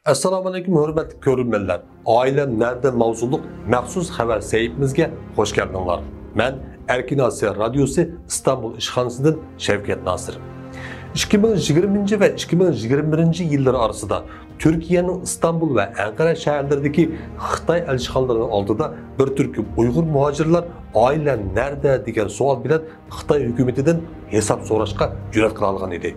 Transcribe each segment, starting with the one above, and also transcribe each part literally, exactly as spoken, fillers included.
ئەسسالامۇئەلەيكۇم، ھۆرمەتلىك كۆرۈرمەنلەر! ئائىلەم نەدە ماۋزۇلۇق مەخسۇس خەۋەر سەھىپىمىزگە خۇش كەلدىڭلار. مەن ئەركىن ئاسىيا رادىيوسى ئىستانبۇل ئىشخانىسىدىن شەۋكەت ناسىر. ئىككى مىڭ يىگىرمىنچى ۋە ئىككى مىڭ يىگىرمە بىرىنچى يىللىرى ئارىسىدا تۈركىيەنىڭ ئىستانبۇل ۋە ئەنقەرە شەھەرلىرىدىكى خىتاي ئەلچىخانىلىرىنىڭ ئالدىدا بىر تۈركۈم ئۇيغۇر مۇھاجىرلار «ئائىلەم نەدە؟» دېگەن سوئال بىلەن خىتاي ھۆكۈمىتىدىن ھېساب سوراشقا جۈرئەت قىلالىغان ئىدى.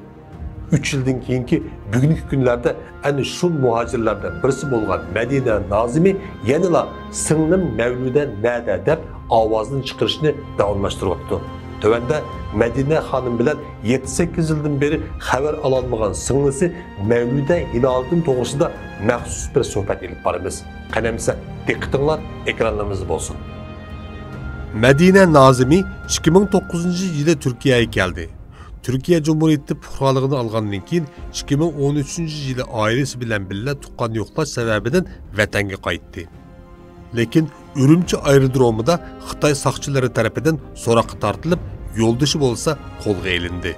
ئۈچ يىلدىن كېيىنكى بۈگۈنكى كۈنلەردە ئەنە شۇ مۇھاجىرلاردىن بىرسى بولغان مەدىنە نازىمى يەنىلا «سىڭلىم مەۋلۇدە نەدە؟» دەپ ئاۋازىنى چىقىرىشنى داۋاملاشتۇرۇۋاتىدۇ. تۆۋەندە مەدىنە خانىم بىلەن يەتتە-سەككىز يىلدىن بېرى خەۋەر ئالالمىغان سىڭلىسى مەۋلۇدە ھىلالىدىن توغرىسىدا مەخسۇس بىر سۆھبەت ئېلىپ بارىمىز. قېنى ئەمىسە، دىققىتىڭلار ئېكرانلىرىمىزدا بولسۇن. مەدىنە نازىمى ئىككى مىڭ توققۇزىنچى يىلى تۈركىيەگە كەلدى. تۈركىيە جۇمھۇرىيىتى پۇقرالىقىنى ئالغاندىن كېيىن، ئىككى مىڭ ئون ئۈچىنچى يىلى ئائىلىسى بىلەن بىللە تۇغقان يوقلاش سەۋەبىدىن ۋەتەنگە قايتتى. لېكىن ئۈرۈمچى ئايرودرومىدا خىتاي ساقچىلىرى تەرىپىدىن سوراققا تارتىلىپ، يولدىشى بولسا قولغا ئېلىندى.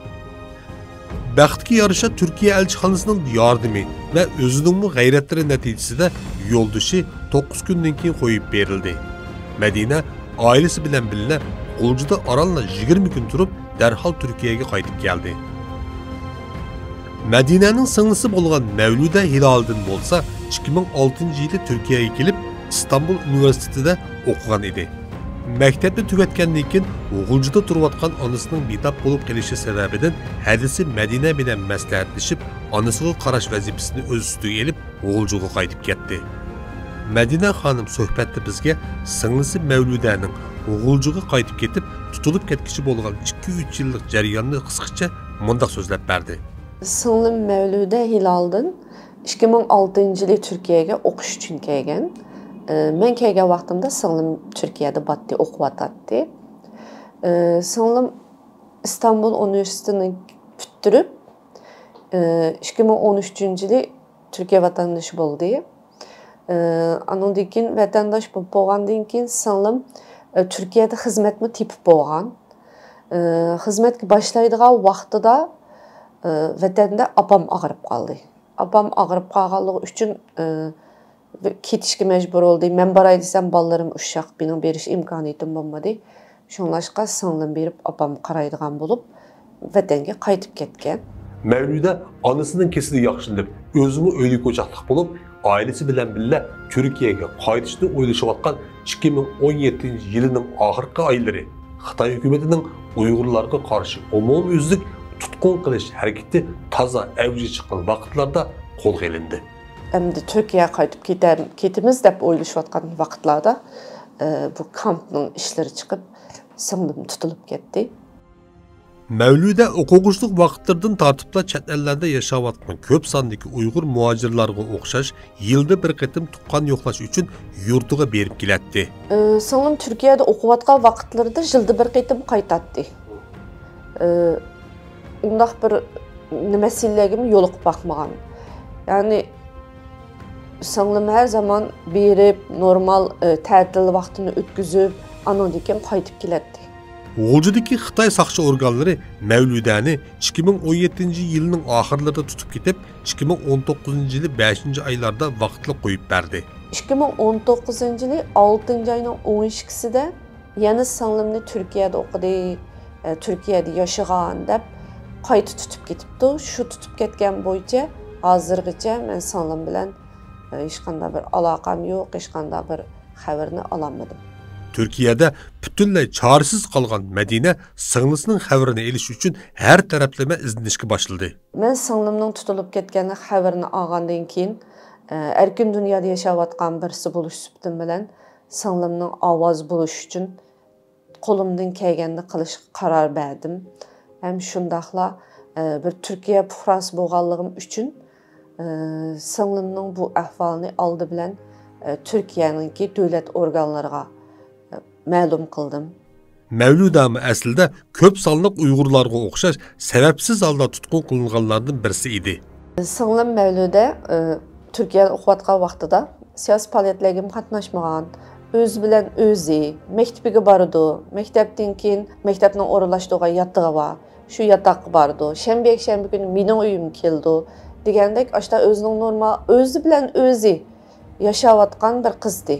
بەختكە يارىشا، تۈركىيە ئەلچىخانىسىنىڭ ياردىمى ۋە ئۆزىنىڭمۇ غەيرەتلىرى نەتىجىسىدە يولدىشى توققۇز كۈندىن كېيىن قويۇپ بېرىلدى. مەدىنە ئائىلىسى بىلەن بىللە غۇلجىدا ئارانلا يىگىرمە كۈن تۇرۇپ، دەرھال تۈركىيەگە قايتىپ كەلدى. مەدىنەنىڭ سىڭلىسى بولغان مەۋلۇدە ھىلالىدىن بولسا ئىككى مىڭ ئالتىنچى يىلى تۈركىيەگە كېلىپ، ئىستانبۇل ئۇنىۋېرسىتېتىدا ئوقۇغان ئىدى. مەكتەپنى تۈگەتكەندىن كېيىن، غۇلجىدا تۇرۇۋاتقان ئانىسىنىڭ بىتاپ بولۇپ قېلىشى سەۋەبىدىن، ھەدىسى مەدىنە بىلەن مەسلىھەتلىشىپ، ئانىسىغا قاراش ۋەزىپىسىنى ئۆز ئۈستىگە ئېلىپ، غۇلجىغا قايتىپ كەتتى. مەدىنە خانىم سۆھبەتتە بىزگە سىڭلىسى مەۋلۇدەنىڭ غۇلجىغا قايتىپ كېتىپ، تۇتۇلۇپ كەتكۈچە بولغان ئىككى-ئۈچ يىللىق جەرياننى قىسقىچە مۇنداق سۆزلەپ بەردى. سىڭلىم مەۋلۇدە ھىلالىدىن ئىككى مىڭ ئالتىنچى يىلى تۈركىيەگە ئوقۇش ئۈچۈن كەلگەن. ئى، مەن كەلگەن ۋاقتىمدا سىڭلىم تۈركىيەدە باتتى، ئوقۇۋاتاتتى. ئى، سىڭلىم ئىستانبۇل ئۇنىۋېرسىتېتىنى پۈتتۈرۈپ، ئى، ئىككى مىڭ ئون ئۈچىنچى يىلى تۈركىيە ۋەتەندىشى بولدى. ئى، ئانىڭدىن كېيىن ۋەتەنداش بولۇپ بولغاندىن كېيىن سىڭلىم، ئى، تۈركىيەدە خىزمەتمۇ تېپىپ بولغان. ئى، خىزمەتكە باشلايدىغان ۋاقتىدا، ئى، ۋەتەندە ئاپام ئاغرىپ قالدى. ئاپام ئاغرىپ قالغانلىقى ئۈچۈن، ئى، كېتىشكە مەجبۇر بولدى. مەن باراي دېسەم، بالىلىرىم ئۇششاق، مېنىڭ بېرىش ئىمكانىيىتىم بولمىدى. شۇڭلاشقا سىڭلىم بېرىپ، ئاپامغا قارايدىغان بولۇپ، ۋەتەنگە قايتىپ كەتكەن. مەۋلۇدە ئانىسىنىڭ كېسىلى ياخشىلىنىپ، ئۆزىمۇ ئۆيلۈك-ئوچاقلىق بولۇپ، ئائىلىسى بىلەن بىللە تۈركىيەگە قايتىشنى ئويلىشىۋاتقان ئىككى مىڭ ئون يەتتىنچى يىلىنىڭ ئاخىرقى ئايلىرى خىتاي ھۆكۈمىتىنىڭ ئۇيغۇرلارغا قارشى ئومۇميۈزلۈك تۇتقۇن قىلىش ھەرىكىتى تازا ئەۋجىگە چىققان ۋاقىتلاردا قولغا ئېلىندى. ئەمدى تۈركىيەگە قايتىپ كېتەم-، كېتىمىز دەپ ئويلىشىۋاتقان ۋاقىتلاردا، ئى، بۇ كامپنىڭ ئىشلىرى چىقىپ، سىڭلىم تۇتۇلۇپ كەتتى. مەۋلۇدە ئوقۇغۇچىلىق ۋاقىتلىرىدىن تارتىپلا چەت ئەللەردە ياشاۋاتقان كۆپ ساندىكى ئۇيغۇر مۇھاجىرلارغا ئوخشاش، يىلدا بىر قېتىم تۇغقان يوقلاش ئۈچۈن يۇرتىغا بېرىپ كېلەتتى. ئى، سىڭلىم تۈركىيەدە ئوقۇۋاتقان ۋاقىتلىرىدا يىلدا بىر قېتىم قايتاتتى. ئى، ئۇنداق بىر مەسىلىلەرگىمۇ يولۇقۇپ باقمىغان. يەنى سىڭلىم ھەر زامان بېرىپ، نورمال، ئى، تەتىل ۋاقتىنى ئۆتكۈزۈپ، ئانىڭدىن كېيىن قايتىپ كېلەتتى. غۇلجىدىكى خىتاي ساقچى ئورگانلىرى مەۋلۇدەنى ئىككى مىڭ ئون يەتتىنچى يىلنىڭ ئاخىرلىرىدا تۇتۇپ كېتىپ، ئىككى مىڭ ئون توققۇزىنچى يىلى بەشىنچى ئايلاردا ۋاقىتلىق قويۇپ بەردى. ئىككى مىڭ ئون توققۇزىنچى يىلى ئالتىنچى ئاينىڭ ئون ئىككىسىدە يەنە سىڭلىمنى تۈركىيەدە ئوقۇدى، ئە، تۈركىيەدە ياشىغان دەپ قايتا تۇتۇپ كېتىپتۇ. شۇ تۇتۇپ كەتكەن بويىچە ھازىرغىچە مەن سىڭلىم بىلەن، ئە، ھېچقانداق بىر ئالاقەم يوق، ھېچقانداق بىر خەۋىرىنى ئالالمىدىم. تۈركىيەدە پۈتۈنلەي چارىسىز قالغان مەدىنە سىڭلىسىنىڭ خەۋىرىنى ئېلىش ئۈچۈن ھەر تەرەپلىمە ئىزدىنىشكە باشلىدى. مەن سىڭلىمنىڭ تۇتۇلۇپ كەتكەنلىك خەۋىرىنى ئالغاندىن كېيىن، ئە، ئەركىن دۇنيادا ياشاۋاتقان بىرسى بولۇش سۈپىتىم بىلەن، سىڭلىمنىڭ ئاۋازى بولۇش ئۈچۈن قولۇمدىن كەلگەننى قىلىشقا قارار بەردىم. ھەم شۇنداقلا، ئە، بىر تۈركىيە پۇقراسى بولغانلىقىم ئۈچۈن، ئە، سىڭلىمنىڭ بۇ ئەھۋالىنى ئالدى بىلەن، ئە، تۈركىيەنىڭكى دۆلەت ئورگانلىرىغا، ئە، مەلۇم قىلدىم. مەۋلۇدەمۇ ئەسلىدە كۆپ سانلىق ئۇيغۇرلارغا ئوخشاش سەۋەبسىز ھالدا تۇتقۇن قىلىنغانلاردىن بىرسى ئىدى. سىڭلىم مەۋلۇدە، ئى، تۈركىيەدە ئوقۇۋاتقان ۋاقتىدا سىياسىي پائالىيەتلەرگىمۇ قاتناشمىغان، ئۆزى بىلەن ئۆزى، مەكتىپىگە بارىدۇ، مەكتەپتىن كېيىن مەكتەپنىڭ ئورۇنلاشتۇرغان ياتىقى بار، شۇ ياتاققا بارىدۇ، شەنبە، يەكشەنبە كۈنى مېنىڭ ئۆيۈمگە كېلىدۇ، دېگەندەك، ئاشتا ئۆزىنىڭ نورمال، ئۆزى بىلەن ئۆزى ياشاۋاتقان بىر قىزدى.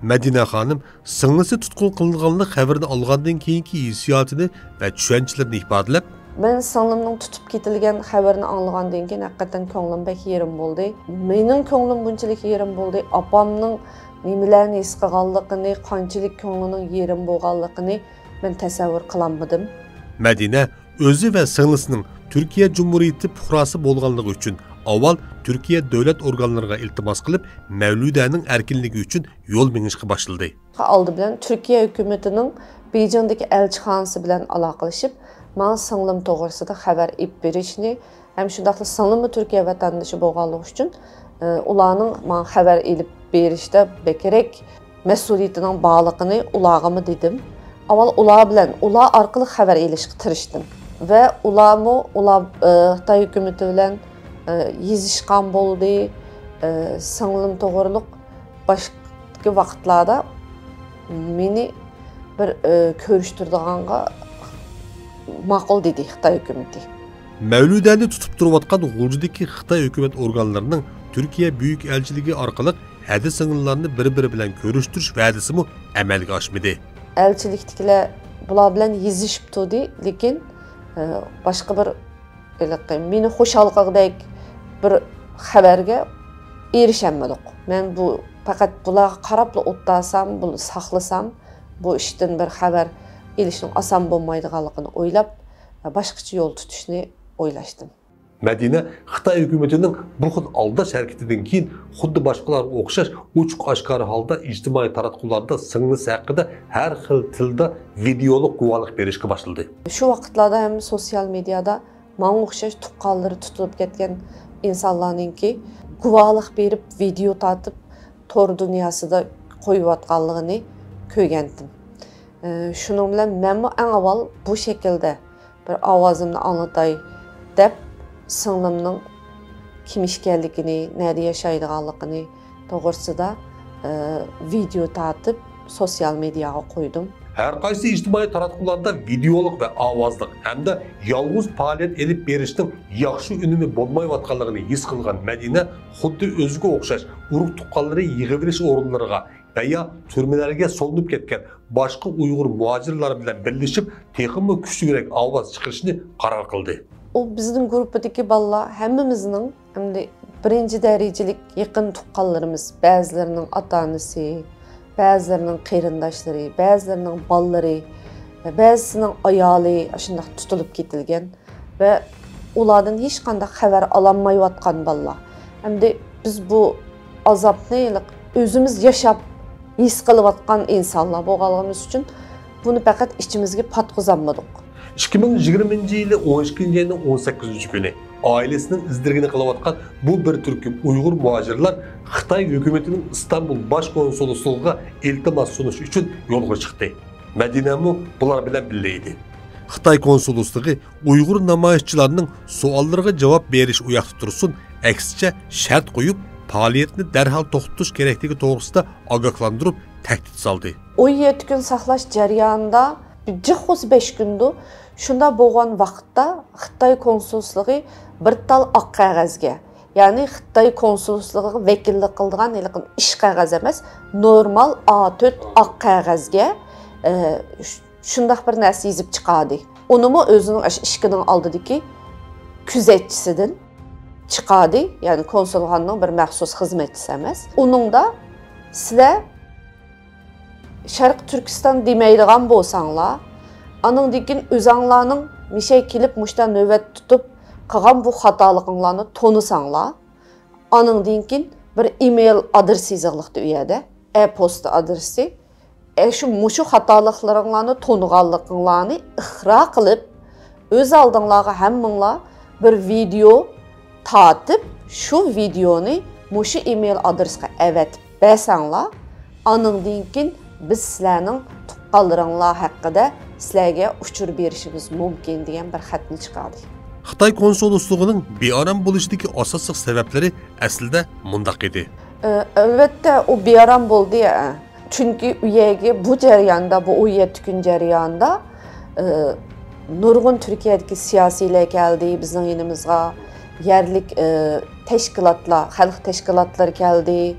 مەدىنە خانىم سىڭلىسى تۇتقۇن قىلىنغانلىق خەۋىرىنى ئالغاندىن كېيىنكى ھېسسىياتىنى ۋە چۈشەنچىلىرىنى ئىپادىلەپ، مەن سىڭلىمنىڭ تۇتۇپ كېتىلگەن خەۋىرىنى ئاڭلىغاندىن كېيىن ھەقىقەتەن كۆڭلۈم بەك يېرىم بولدى. مېنىڭ كۆڭلۈم بۇنچىلىك يېرىم بولدى، ئاپامنىڭ نېمىلەرنى ھېس قىلغانلىقىنى، قانچىلىك كۆڭلىنىڭ يېرىم بولغانلىقىنى مەن تەسەۋۋۇر قىلالمىدىم. مەدىنە ئۆزى ۋە سىڭلىسىنىڭ تۈركىيە جۇمھۇرىيىتى پۇقراسى بولغانلىقى ئۈچۈن ئاۋۋال تۈركىيە دۆلەت ئورگانلىرىغا ئىلتىماس قىلىپ، مەۋلۇدەنىڭ ئەركىنلىكى ئۈچۈن يول مېڭىشقا باشلىدى. ئالدى بىلەن تۈركىيە ھۆكۈمىتىنىڭ بېيجىڭدىكى ئەلچىخانىسى بىلەن ئالاقىلىشىپ، ماڭا سىڭلىم توغرىسىدا خەۋەر ئېلىپ بېرىشنى، ھەم شۇنداقلا سىڭلىممۇ تۈركىيە ۋەتەندىشى بولغانلىقى ئۈچۈن، ئى، ئۇلارنىڭ ماڭا خەۋەر ئېلىپ بېرىشتە بەكرەك مەسئۇلىيىتىنىڭ بارلىقىنى ئۇلارغىمۇ دېدىم. ئاۋۋال ئۇلار بىلەن، ئۇلار ئارقىلىق خەۋەر ئېلىشقا تىرىشتىم. ۋە ئۇلارمۇ، ئۇلار، ئى، خىتاي ھۆكۈمىتى بىلەن، ئى، يېزىشقان بولدى. ئى، سىڭلىم توغرۇلۇق باشقا ۋاقىتلاردا مېنى بىر، ئى، كۆرۈشتۈرىدىغانغا ماقۇل دېدى خىتاي ھۆكۈمىتى. مەۋلۇدەنى تۇتۇپ تۇرۇۋاتقان غۇلجىدىكى خىتاي ھۆكۈمەت ئورگانلىرىنىڭ تۈركىيە بۈيۈك ئەلچىلىكى ئارقىلىق ھەدە سىڭىللارنى بىر-بىرى بىلەن كۆرۈشتۈرۈش ۋەدىسىمۇ ئەمەلگە ئاشمىدى. ئەلچىلىكتىكىلەر بۇلار بىلەن يېزىشىپ تۇردى، لېكىن، ئى، باشقا بىر ھېلىقى مېنى خۇشال قىلغۇدەك بىر خەۋەرگە ئېرىشەلمىدۇق. مەن بۇ پەقەت بۇلارغا قاراپلا ئولتۇرسام، بۇنى ساقلىسام، بۇ ئىشتىن بىر خەۋەر ئېلىشنىڭ ئاسان بولمايدىغانلىقىنى ئويلاپ، باشقىچە يول تۇتۇشنى ئويلاشتىم. مەدىنە خىتاي ھۆكۈمىتىنىڭ بۇ خىل ئالداش ھەرىكىتىدىن كېيىن خۇددى باشقىلارغا ئوخشاش ئوچۇق-ئاشكارا ھالدا ئىجتىمائىي تاراتقۇلاردا سىڭلىسى ھەققىدە ھەر خىل تىلدا ۋىدېئولۇق گۇۋاھلىق بېرىشكە باشلىدى. شۇ ۋاقىتلاردا ھەم سوتسىيال مېدىيادا ماڭا ئوخشاش تۇغقانلىرى تۇتۇلۇپ كەتكەن ئىنسانلارنىڭكى گۇۋاھلىق بېرىپ، ۋىدېئو تارتىپ، تور دۇنياسىدا قويۇۋاتقانلىقىنى كۆرگەنتىم. ئى، شۇنىڭ بىلەن مەنمۇ ئەڭ ئاۋۋال بۇ شەكىلدە بىر ئاۋازىمنى ئاڭلىتاي دەپ، سىڭلىمنىڭ كىم ئىكەنلىكىنى، نەدە ياشايدىغانلىقىنى توغرىسىدا، ئى، ۋىدېئو تارتىپ، سوتسىيال مېدىياغا قويدۇم. ھەر قايسى ئىجتىمائىي تاراتقۇلاردا ۋىدېئولۇق ۋە ئاۋازلىق ھەمدە يالغۇز پائالىيەت ئېلىپ بېرىشنىڭ ياخشى ئۈنۈمى بولمايۋاتقانلىقىنى ھېس قىلغان مەدىنە خۇددى ئۆزىگە ئوخشاش ئۇرۇق-تۇغقانلىرى يىغىۋېلىش ئورۇنلىرىغا ۋە يا تۈرمىلەرگە سولىنىپ كەتكەن باشقا ئۇيغۇر مۇھاجىرلار بىلەن بىرلىشىپ، تېخىمۇ كۈچلۈكرەك ئاۋاز چىقىرىشنى قارار قىلدى. ئۇ بىزنىڭ گۇرۇپپىدىكى بالىلار ھەممىمىزنىڭ ئەمدى بىرىنچى دەرىجىلىك يېقىن تۇغقانلىرىمىز، بەزىلىرىنىڭ ئاتا-ئانىسى، بەزىلىرىنىڭ قېرىنداشلىرى، بەزىلىرىنىڭ بالىلىرى، بەزىسىنىڭ ئايالى ئاشۇنداق تۇتۇلۇپ كېتىلگەن ۋە ئۇلاردىن ھېچقانداق خەۋەر ئالالمايۋاتقان بالىلار. ئەمدى بىز بۇ ئازابنى ئۆزىمىز ياشاپ ھېس قىلىۋاتقان ئىنسانلار بولغانلىقىمىز ئۈچۈن بۇنى پەقەت ئىچىمىزگە پاتقۇزالمىدۇق. ئىككى مىڭ يىگىرمىنچى يىلى ئون ئىككىنچى ئاينىڭ ئون سەككىزىنچى كۈنى ئائىلىسىنىڭ ئىز-دېرىكىنى قىلىۋاتقان بۇ بىر تۈركۈم ئۇيغۇر مۇھاجىرلار خىتاي ھۆكۈمىتىنىڭ ئىستانبۇل باش كونسۇللۇقىغا ئىلتىماس سۇنۇش ئۈچۈن يولغا چىقتى. مەدىنەمۇ بۇلار بىلەن بىللە ئىدى. خىتاي كونسۇللۇقى ئۇيغۇر نامايىشچىلارنىڭ سوئاللىرىغا جاۋاب بېرىش ئۇياقتا تۇرسۇن، ئەكسىچە شەرت قويۇپ، پائالىيەتنى دەرھال توختىتىش كېرەكلىكى توغرىسىدا ئاگاھلاندۇرۇپ، تەھدىت سالدى. ئون يەتتە كۈن ساقلاش جەريانىدا، جىق بولسا بەش كۈندۇ، شۇنداق بولغان ۋاقىتتا خىتاي كونسۇللۇقى بىر تال ئاق قەغەزگە، يەنى خىتاي كونسۇللۇقىغا ۋەكىللىك قىلىدىغان ھېلىقى ئىش قەغەز ئەمەس، نورمال ئا تۆت ئاق قەغەزگە، ئە، شۇنداق بىر نەرسە يېزىپ چىقاردى. ئۇنىمۇ ئۆزىنىڭ ئاشۇ ئىشىكىنىڭ ئالدىدىكى كۆزەتچىسىدىن چىقاردى. يەنى كونسۇلخانىنىڭ بىر مەخسۇس خىزمەتچىسى ئەمەس. ئۇنىڭدا سىلەر شەرقىي تۈركىستان دېمەيدىغان بولساڭلار، ئانىڭدىن كېيىن ئۆزەڭلارنىڭ مىشەگە كېلىپ مۇشتا نۆۋەت تۇتۇپ قىلغان بۇ خاتالىقىڭلارنى تونۇساڭلار، ئانىڭدىن كېيىن بىر ئىمېيل ئادرېسى يېزىقلىقتا ئۇ يەردە، ئە پوستا ئادرېسى. ئەشۇ مۇشۇ خاتالىقلىرىڭلارنى تونۇغانلىقىڭلارنى ئىقرار قىلىپ، ئۆز ئالدىڭلارغا ھەممىڭلار بىر ۋىدېئو تارتىپ، شۇ ۋىدېئونى مۇشۇ ئىمېيل ئادرېسقا ئەۋەتىپ بەرسەڭلار، ئانىڭدىن كېيىن بىز سىلەرنىڭ تۇغقانلىرىڭلار ھەققىدە سىلەرگە ئۇچۇر بېرىشىمىز مۇمكىن، دېگەن بىر خەتنى چىقاردى. خىتاي كونسۇللۇقىنىڭ بىئارام بولۇشىدىكى ئاساسلىق سەۋەبلىرى ئەسلىدە مۇنداق ئىدى. ئە، ئەلۋەتتە، ئۇ بىئارام بولدى، ئە. چۈنكى ئۇ يەرگە بۇ جەرياندا، بۇ ئون يەتتە كۈن جەريانىدا، ئە، نۇرغۇن تۈركىيەدىكى سىياسىيلەر كەلدى بىزنىڭ يېنىمىزغا. يەرلىك، ئى، تەشكىلاتلار، خەلق تەشكىلاتلىرى كەلدى،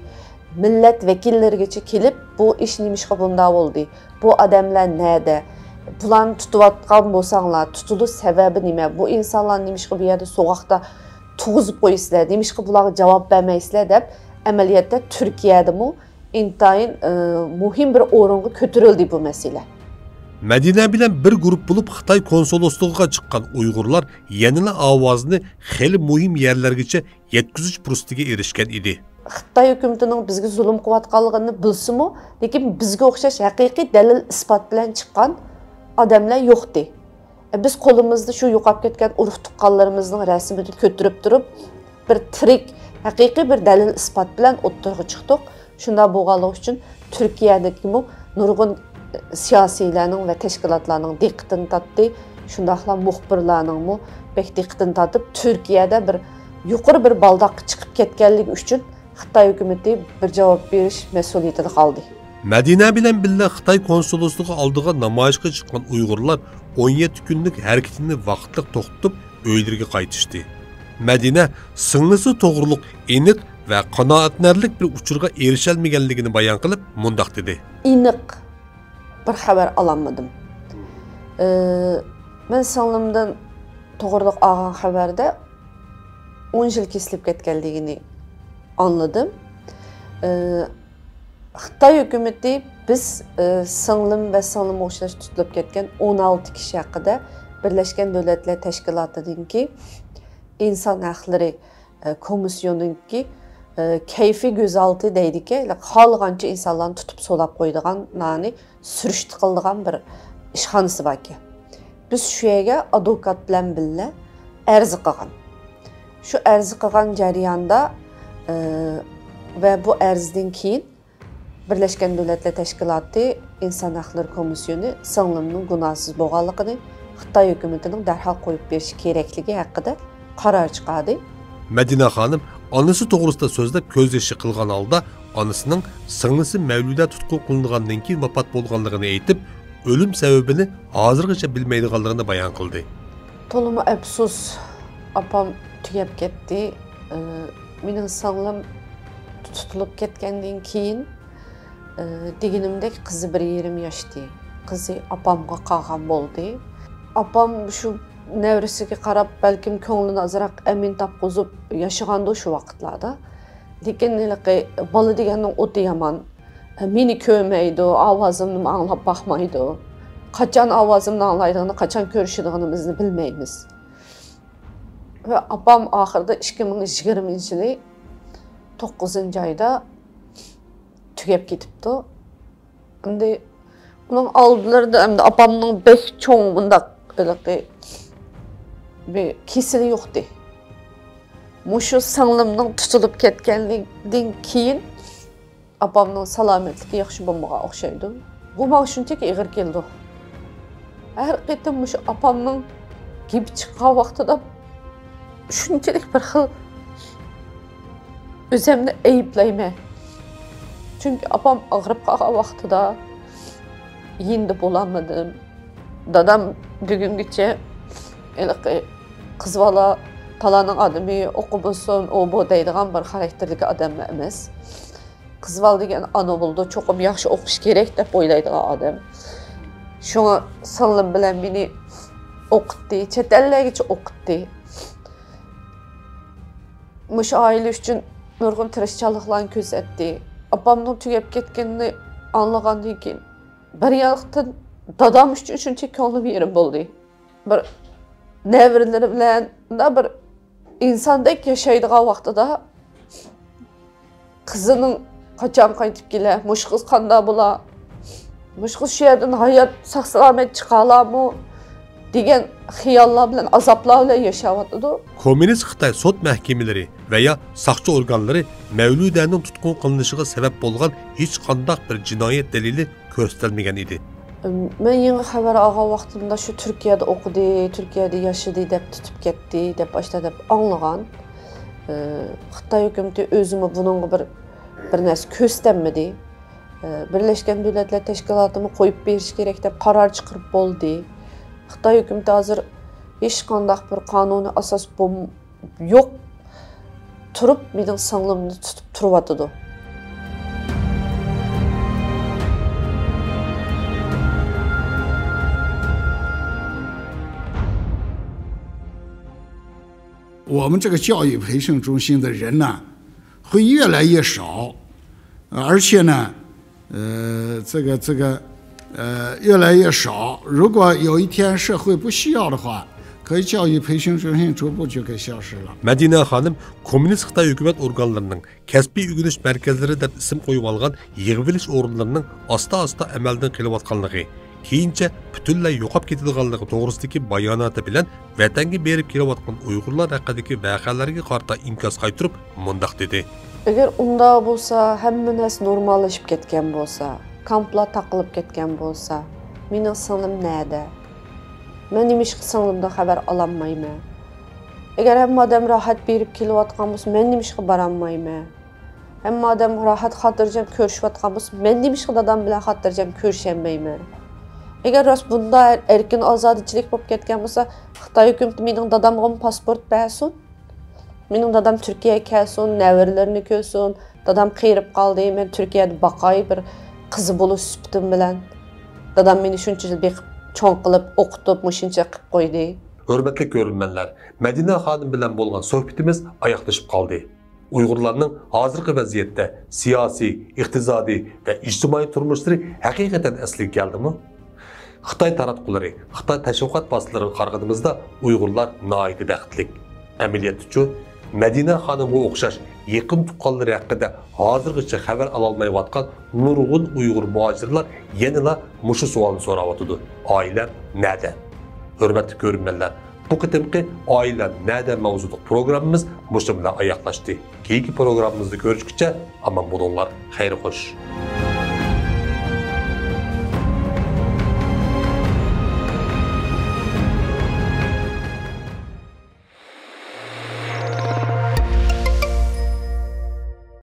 مىللەت ۋەكىللىرىگىچە كېلىپ، بۇ ئىش نېمىشقا بۇنداق بولدى؟ بۇ ئادەملەر نەدە؟ بۇلارنى تۇتۇۋاتقان بولساڭلار، تۇتۇلۇش سەۋەبى نېمە؟ بۇ ئىنسانلارنى نېمىشقا بۇ يەردە سوغۇقتا تۇرغۇزۇپ قويىسىلەر؟ نېمىشقا بۇلارغا جاۋاب بەرمەيسىلەر؟ دەپ، ئەمەلىيەتتە تۈركىيەدىمۇ ئىنتايىن، ئى، مۇھىم بىر ئورۇنغا كۆتۈرۈلدى بۇ مەسىلە. مەدىنە بىلەن بىر گۇرۇپپا بولۇپ خىتاي كونسۇللۇقىغا چىققان ئۇيغۇرلار يەنىلا ئاۋازىنى خېلى مۇھىم يەرلەرگىچە يەتكۈزۈش پۇرسىتىگە ئېرىشكەن ئىدى. خىتاي ھۆكۈمىتىنىڭ بىزگە زۇلۇم قىلىۋاتقانلىقىنى بىلسىمۇ، لېكىن بىزگە ئوخشاش ھەقىقىي دەلىل ئىسپات بىلەن چىققان ئادەملەر يوقتى. بىز قولىمىزدا شۇ يوقاپ كەتكەن ئۇرۇق تۇغقانلىرىمىزنىڭ رەسىمىنى كۆتۈرۈپ تۇرۇپ، بىر تىرىك، ھەقىقىي بىر دەلىل ئىسپات بىلەن ئوتتۇرىغا چىقتۇق. شۇنداق بولغانلىقى ئۈچۈن تۈركىيەدىكىمۇ نۇرغۇن سىياسىيلەرنىڭ ۋە تەشكىلاتلارنىڭ دىققىتىنى تارتتى. شۇنداقلا مۇخبىرلارنىڭمۇ بەك دىققىتىنى تارتىپ، تۈركىيەدە بىر يۇقىرى بىر بالداققا چىقىپ كەتكەنلىكى ئۈچۈن خىتاي ھۆكۈمىتى بىر جاۋاب بېرىش مەسئۇلىيىتىدە قالدى. مەدىنە بىلەن بىللە خىتاي كونسۇللۇقىغا ئالدىغا نامايىشقا چىققان ئۇيغۇرلار ئون يەتتە كۈنلۈك ھەرىكىتىنى ۋاقىتلىق توختىتىپ، ئۆيلىرىگە قايتىشتى. مەدىنە سىڭلىسى توغرۇلۇق ئېنىق ۋە قانائەتلىنەرلىك بىر ئۇچۇرغا ئېرىشەلمىگەنلىكىنى بايان قىلىپ، مۇنداق دېدى. ئېنىق بىر خەۋەر ئالالمىدىم. ئى، مەن سىڭلىمدىن توغرۇلۇق ئالغان خەۋەردە ئون يىل كېسىلىپ كەتكەنلىكىنى ئاڭلىدىم. ئى، خىتاي ھۆكۈمىتى بىز، ئى، سىڭلىم ۋە سىڭلىمغا ئوخشاش تۇتۇلۇپ كەتكەن ئون ئالتە كىشى ھەققىدە بىرلەشكەن دۆلەتلەر تەشكىلاتىدىكى ئىنسان ھەقلىرى، ئى، كومىسسىيونىنىڭكى، ئى، كەيپىي كۆزئالدى دەيدىكەن، خالىغانچە ئىنسانلارنى تۇتۇپ سولاپ قويىدىغان نانى سۈرۈشتە قىلىدىغان بىر ئىشخانىسى باركەن. بىز شۇ يەرگە ئادۋوكات بىلەن بىللە ئەرز قىلغان. شۇ ئەرز قىلغان جەرياندا، ئى، ۋە بۇ ئەرزدىن كېيىن بىرلەشكەن دۆلەتلەر تەشكىلاتى ئىنسان ھەقلىرى كومىسسىيونى سىڭلىمنىڭ گۇناھسىز بولغانلىقىنى، خىتاي ھۆكۈمىتىنىڭ دەرھال قويۇپ بېرىشى كېرەكلىكى ھەققىدە قارار چىقاردى. مەدىنە خانىم ئانىسى توغرىسىدا سۆزلەپ، كۆز يېشى قىلغان ھالدا ئانىسىنىڭ سىڭلىسى مەۋلۇدە تۇتقۇن قىلىنغاندىن كېيىن ۋاپات بولغانلىقىنى ئېيتىپ، ئۆلۈم سەۋەبىنى ھازىرغىچە بىلمەيدىغانلىقىنى بايان قىلدى. تولىمۇ ئەپسۇس، ئاپام تۈگەپ كەتتى. ئى، مېنىڭ سىڭلىم تۇتۇلۇپ كەتكەندىن كېيىن، ئى، دېگىنىمدەك قىزى بىر يېرىم ياشتى. قىزى ئاپامغا قالغان بولدى. ئاپام شۇ نەۋرىسىگە قاراپ، بەلكىم كۆڭلىنى ئازراق ئەمىن تاپقۇزۇپ ياشىغاندۇ شۇ ۋاقىتلاردا. لېكىن ھېلىقى بالا دېگەننىڭ ئوتى يامان. مېنى كۆرمەيدۇ، ئاۋازىمنىمۇ ئاڭلاپ باقمايدۇ. قاچان ئاۋازىمنى ئاڭلايدىغىنى، قاچان كۆرۈشىدىغىنىمىزنى بىلمەيمىز. ۋە ئاپام ئاخىرىدا ئىككى مىڭ يىگىرمىنچى يىلى توققۇزىنچى ئايدا تۈگەپ كېتىپتۇ. ئەمدى ئۇنىڭ ئالدىلىرىدا ئەمدى ئاپامنىڭ بەك چوڭ مۇنداق ھېلىقى بىر كېسىلى يوقتى. مۇشۇ سىڭلىمنىڭ تۇتۇلۇپ كەتكەنلىكىدىن كېيىن ئاپامنىڭ سالامەتلىكى ياخشى بولمىغان ئوخشايدۇ. بۇ ماڭا شۇنچىلىك ئېغىر كېلىدۇ. ھەر قېتىم مۇشۇ ئاپامنىڭ گېپى چىققان ۋاقتىدا شۇنچىلىك بىر خىل ئۆزۈمنى ئەيىبلەيمەن. چۈنكى ئاپام ئاغرىپ قالغان ۋاقتىدا يېنىدا بولالمىدىم. دادام بۈگۈنگىچە ھېلىقى قىز بالا، پالانىڭ ئادىمى، ئوقۇمىسۇن، ئۇ بۇ دەيدىغان بىر خاراكتېردىكى ئادەم ئەمەس. قىز بالا دېگەن ئانا بولىدۇ، چوقۇم ياخشى ئوقۇش كېرەك دەپ ئويلايدىغان ئادەم. شۇڭا سىڭلىم بىلەن مېنى ئوقۇتتى، چەت ئەللەرگىچە ئوقۇتتى. مۇشۇ ئائىلە ئۈچۈن نۇرغۇن تىرىشچانلىقلارنى كۆرسەتتى. ئاپامنىڭ تۈگەپ كەتكىنىنى ئاڭلىغاندىن كېيىن، بىر ياقتىن دادام ئۈچۈن شۇنچە كۆڭلۈم يېرىم بولدى. بىر نەۋرىلىرى بىلەن مۇنداق بىر ئىنساندەك ياشايدىغان ۋاقتىدا قىزىنىڭ قاچان قايتىپ كېلە، مۇشۇ قىز قانداق بولا، مۇشۇ قىز شۇ يەردىن ھايات ساق-سالامەت چىقالارمۇ دېگەن خىياللار بىلەن، ئازابلار بىلەن ياشاۋاتىدۇ. كوممۇنىست خىتاي سوت مەھكىمىلىرى ۋە يا ساقچى ئورگانلىرى مەۋلۇدەنىڭ تۇتقۇن قىلىنىشىغا سەۋەب بولغان ھېچقانداق بىر جىنايەت دەلىلى كۆرسىتەلمىگەن ئىدى. مەن يېڭى خەۋەر ئالغان ۋاقتىمدا شۇ تۈركىيەدە ئوقۇدى، تۈركىيەدە ياشىدى دەپ تۇتۇپ كەتتى دەپ ئاشۇنداق دەپ ئاڭلىغان. ئى، خىتاي ھۆكۈمىتى ئۆزىمۇ بۇنىڭغا بىر، بىر نەرسە كۆرسىتەلمىدى. ئى، بىرلەشكەن دۆلەتلەر تەشكىلاتىمۇ قويۇپ بېرىش كېرەك دەپ قارار چىقىرىپ بولدى. خىتاي ھۆكۈمىتى ھازىر ھېچقانداق بىر قانۇنىي ئاساس بولم-، يوق تۇرۇپ مېنىڭ سىڭلىمنى تۇتۇپ تۇرۇۋاتىدۇ. 我们这个教育培训中心的人呢，会越来越少，而且呢，呃，这个这个，呃，越来越少。如果有一天社会不需要的话，可以教育培训中心逐步就给消失了。 مەدىنە خانىم كوممۇنىست خىتاي ھۆكۈمەت ئورگانلىرىنىڭ كەسپىي ئۆگىنىش مەركەزلىرى دەپ ئىسىم قويۇۋالغان يىغىۋېلىش ئورۇنلىرىنىڭ ئاستا-ئاستا ئەمەلدىن قېلىۋاتقانلىقى، كېيىنچە پۈتۈنلەي يوقاپ كېتىدىغانلىقى توغرىسىدىكى باياناتى بىلەن ۋەتەنگە بېرىپ كېلىۋاتقان ئۇيغۇرلار ھەققىدىكى ۋەقەلەرگە قارىتا ئىنكاس قايتۇرۇپ مۇنداق دېدى. ئەگەر ئۇنداق بولسا، ھەممە نەرسە نورماللىشىپ كەتكەن بولسا، كامپلار تاقىلىپ كەتكەن بولسا، مېنىڭ سىڭلىم نەدە؟ مەن نېمىشقا سىڭلىمدىن خەۋەر ئالالمايمەن؟ ئەگەر ھەممە ئادەم راھەت بېرىپ كېلىۋاتقان بولسا، مەن نېمىشقا بارالمايمەن؟ ھەممە ئادەم راھەت خاتىرجەم كۆرۈشۈۋاتقان بولسا، مەن نېمىشقا دادام بىلەن خاتىرجەم كۆرۈشەلمەيمەن؟ ئەگەر راست بۇنداق ئەركىن ئازادىچىلىك بولۇپ كەتكەن بولسا، خىتاي ھۆكۈمىتى مېنىڭ دادامغىمۇ پاسپورت بەرسۇن. مېنىڭ دادام تۈركىيەگە كەلسۇن، نەۋرىلىرىنى كۆرسۇن. دادام قېرىپ قالدى، مەن تۈركىيەدە باقاي بىر قىزى بولۇش سۈپىتىم بىلەن. دادام مېنى شۇنچە يىل بېقىپ، چوڭ قىلىپ، ئوقۇتۇپ، مۇشۇنچە قىلىپ قويدى. ھۆرمەتلىك كۆرۈرمەنلەر، مەدىنە خانىم بىلەن بولغان سۆھبىتىمىز ئاياغلىشىپ قالدى. ئۇيغۇرلارنىڭ ھازىرقى ۋەزىيەتتە سىياسىي، ئىقتىسادىي ۋە ئىجتىمائىي تۇرمۇشلىرى ھەقىقەتەن ئەسلىگە كەلدىمۇ؟ خىتاي تاراتقۇلىرى، خىتاي تەشۋىقات ۋاسىتىلىرىغا قارىغىنىمىزدا ئۇيغۇرلار ناھايىتى بەختلىك. ئەمەلىيەتتىچۇ، مەدىنە خانىمغا ئوخشاش يېقىن تۇغقانلىرى ھەققىدە ھازىرغىچە خەۋەر ئالالمايۋاتقان نۇرغۇن ئۇيغۇر مۇھاجىرلار يەنىلا مۇشۇ سوئالنى سوراۋاتىدۇ، ئائىلەم نەدە؟ ھۆرمەتلىك كۆرۈرمەنلەر، بۇ قېتىمقى ئائىلەم نەدە ماۋزۇلۇق پروگراممىمىز مۇشۇ بىلەن ئاياغلاشتى. كېيىنكى پروگراممىمىزدا كۆرۈشكىچە ئامان بولۇڭلار، خەير خوش.